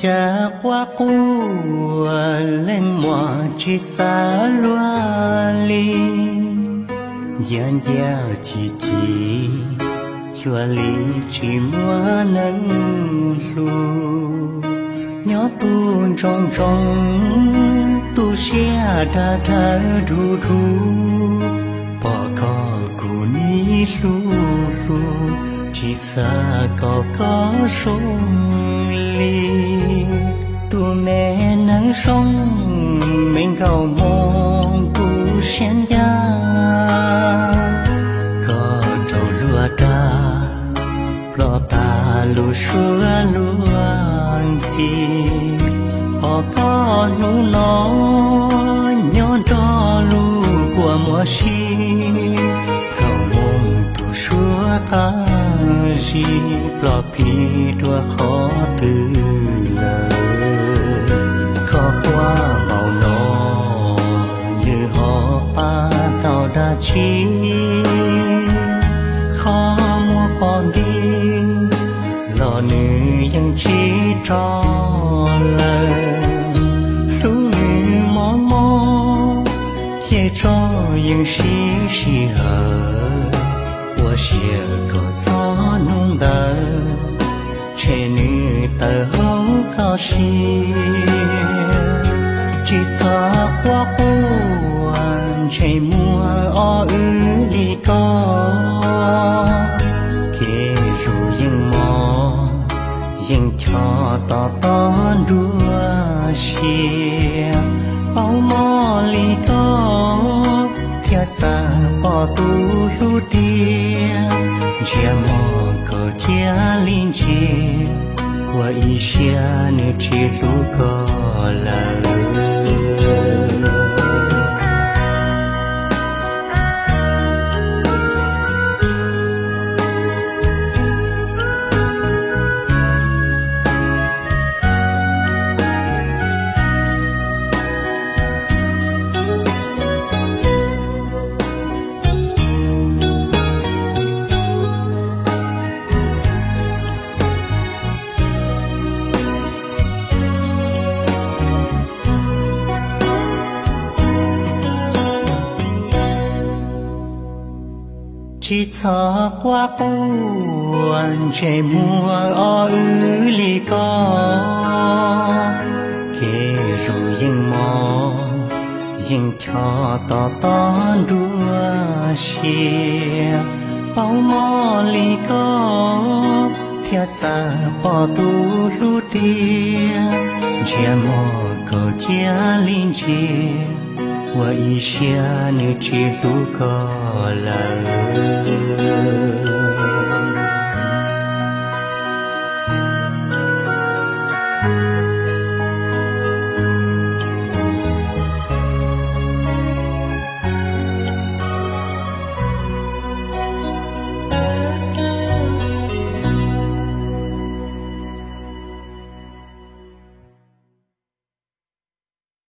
Cas quaj quaj leej muam tsis xav luag li, nciab nciab ci ci, xyuas li tsis muaj neeg hlub. Nyob tu ntsoov ntsoov, tu siab dag dag dhub dhub, pom koj kuv nim hlub hlub, tsis xav kom koj zoo li. Tus me neeg zoo, me nkauj Hmoob tu siab ncaj, koj raug luag dag, ploj tag lub suab luag ntxhi. Pom koj hnub no, nyob nrog lub kua muag si, nkauj Hmoob tu suab qab zib, ploj plig dua qhov twg lawm. Koj quaj npaum no, nws ho pab tau dab tsi? Qhov muag pom nti los nws yeej tsis rov lawm. Hlub nws mob mob, ces tso yeej sib sij hawm, ua siab kom txog hnub ntawd, tshem nws tawm hauv koj siab. Tsis txhob quaj quaj, ntsej muag ob wb li ko, kev hlub yeej mos, yeej choj to tob nruab siab. Paub mob li ko, thiaj xav pom tus hlub tiag, ntsiab mog kaum cia li ntsia, ua ib siab nws tsis hlub koj lawm. Tsis txhob quaj quaj, ntsej muag ob wb li ko, kev hlub yeej mos, yeej choj to tob nruab siab. Paub mob li ko, thiaj xav pom tus hlub tiag, ntsiab mog kaum cia li ntsia, ua ib siab nws tsis hlub koj lawm.